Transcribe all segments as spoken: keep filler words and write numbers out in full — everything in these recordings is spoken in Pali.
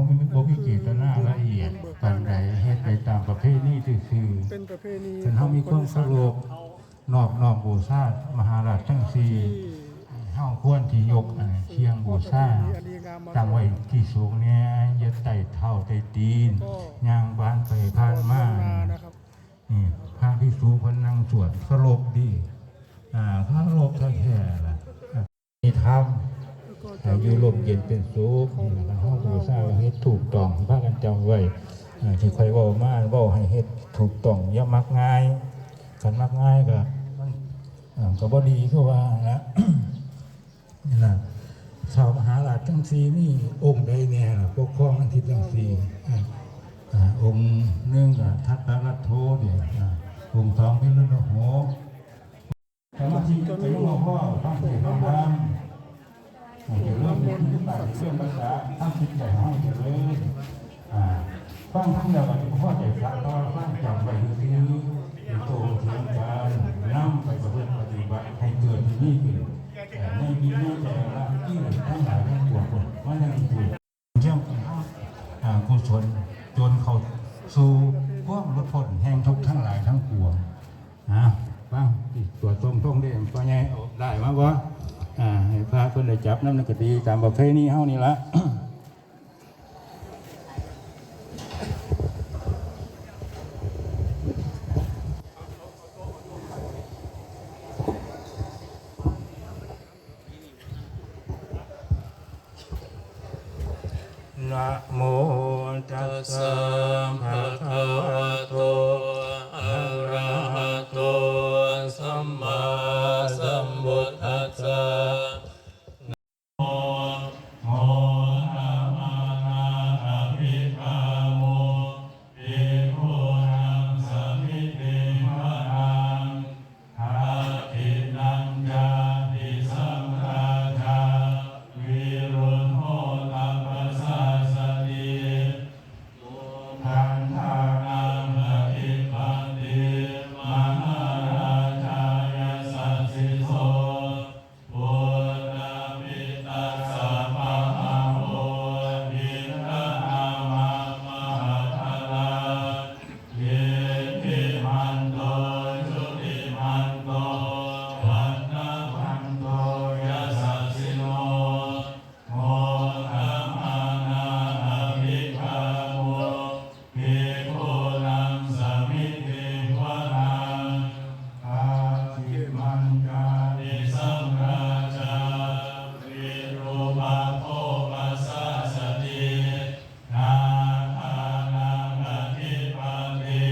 บ่มีเจตนาละเอียดปานใด เฮ็ดไปตามประเพณีซื่อๆ เป็นประเพณี คันเฮามีความเคารพ นอบน้อมบูชามหาราชทั้งสี่ เฮาควรที่ยก อ่า เคียงบูชา ตั้งไว้ที่สูงแหน่ อย่าไต่เท้าไต่ตีน ย่างผ่านไปผ่านมา นี่ พระภิกษุเพิ่นนั่งสวด เคารพดี อ่า เคารพแท้ๆ ล่ะ มีธรรม ให้อยู่ร่มเย็นเป็นสุข นี่ล่ะ เฮาบูชา เฮ็ดถูกต้อง พากันจำไว้ อ่า ที่ข้อยเว้ามา เว้าให้เฮ็ดถูกต้อง อย่ามักง่าย คันมักง่ายก็ มัน อ่า ก็บ่ดีคือว่านะ นี่ล่ะ ท้าวมหาราชทั้งสี่มีองค์ใดแน่ล่ะ ปกครองทั้งทิศทั้งสี่ อ่า อ่า องค์หนึ่งก็ทัตตรัตโถ นี่ อ่า องค์สองพิรุณโห สมาธิจะลงมาพ่อฟังเทศน์ฟังธรรม ให้เจริญในจิตใจเจริญภาษาทำจิตใจของเราเจริญ อ่า ฟังธรรมแล้วก็จะพ่อใจสักต่อฟังจำไว้ซื่อๆ เป็นตัวเทียนกันนำไปประพฤติปฏิบัติให้เกิดที่นี่ขึ้น แต่ในมีในใจละกิเลสทั้งหลายทั้งปวงมายังถูก เรื่องของเฮา อ่า กุศลจนเข้าสู่ความหลุดพ้นแห่งทุกข์ทั้งหลายทั้งปวง นะ ฟัง ตรวจทรงทรงเด้ พ่อใหญ่เอาได้มาบ่ อ่า ให้พระเพิ่นได้จับนำ นั่นก็ดีตามประเพณีเฮานี่ละ Namo tassa bhagavato arahato sammāsambuddhassa. Modamānā abhikkāmuṃ bhikkhūnaṃ samitiṃ vanaṃ. Dakkhiṇañca disaṃ rājā virūḷho tappasāsati. Sukkhandānaṃ adhipati mahārājā yasassi so. Puttāpi tassa bahavo indanāmā mahabbalā. Iddhimanto jutimanto vaṇṇavanto yasassino. Modamānā abhikkāmuṃ bhikkhūnaṃ samitiṃ vanaṃ. Pacchimañca disaṃ rājā virūpakkho pasāsati. Nāgānaṃ adhipati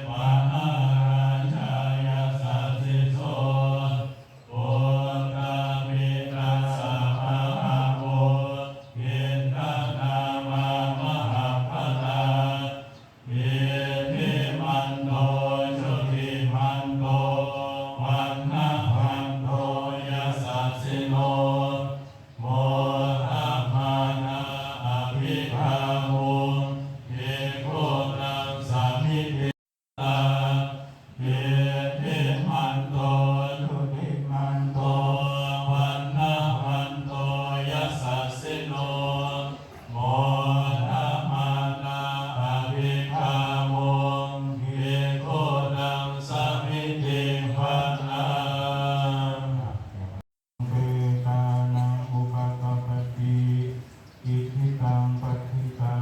mahārājā yasassi so. Puttāpi tassa bahavo indanāmā mahabbalā. Iddhimanto jutimanto vaṇṇavanto yasassino. Modamānā abhikkāmuṃ bhikkhūnaṃ samitiṃ. Iddhimanto jutimanto vaṇṇavanto yasassino. Modamānā abhikkāmuṃ bhikkhūnaṃ samitiṃ vanaṃ. Petānaṃ upakappati. Icchitaṃ patthitaṃ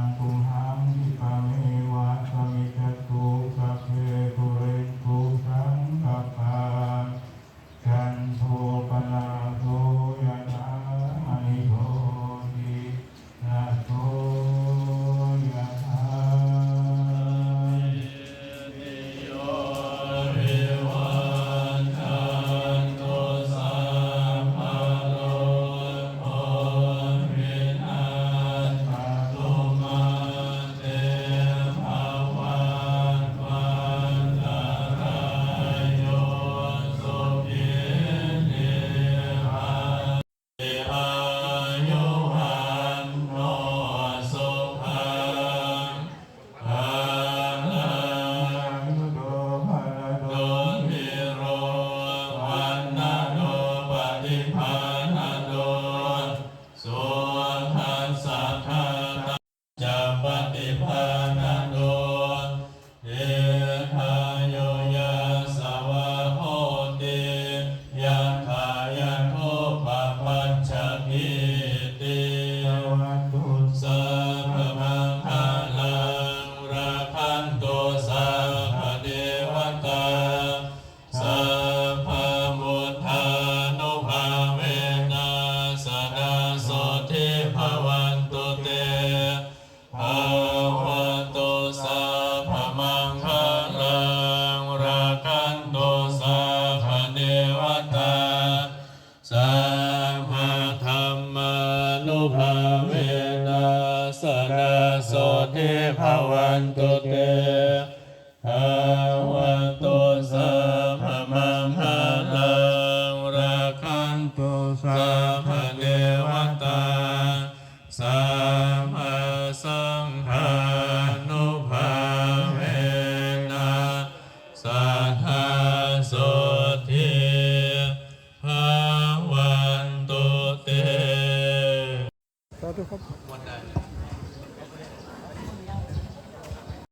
Buddhānussatissāsana sotthī bhavantu te. Bhavatu sabbamaṅgalaṃ, rakkhantu sabbadevatā, sabbasaṅghānubhāvena sadā sotthī bhavantu te. สาธุครับ วันใด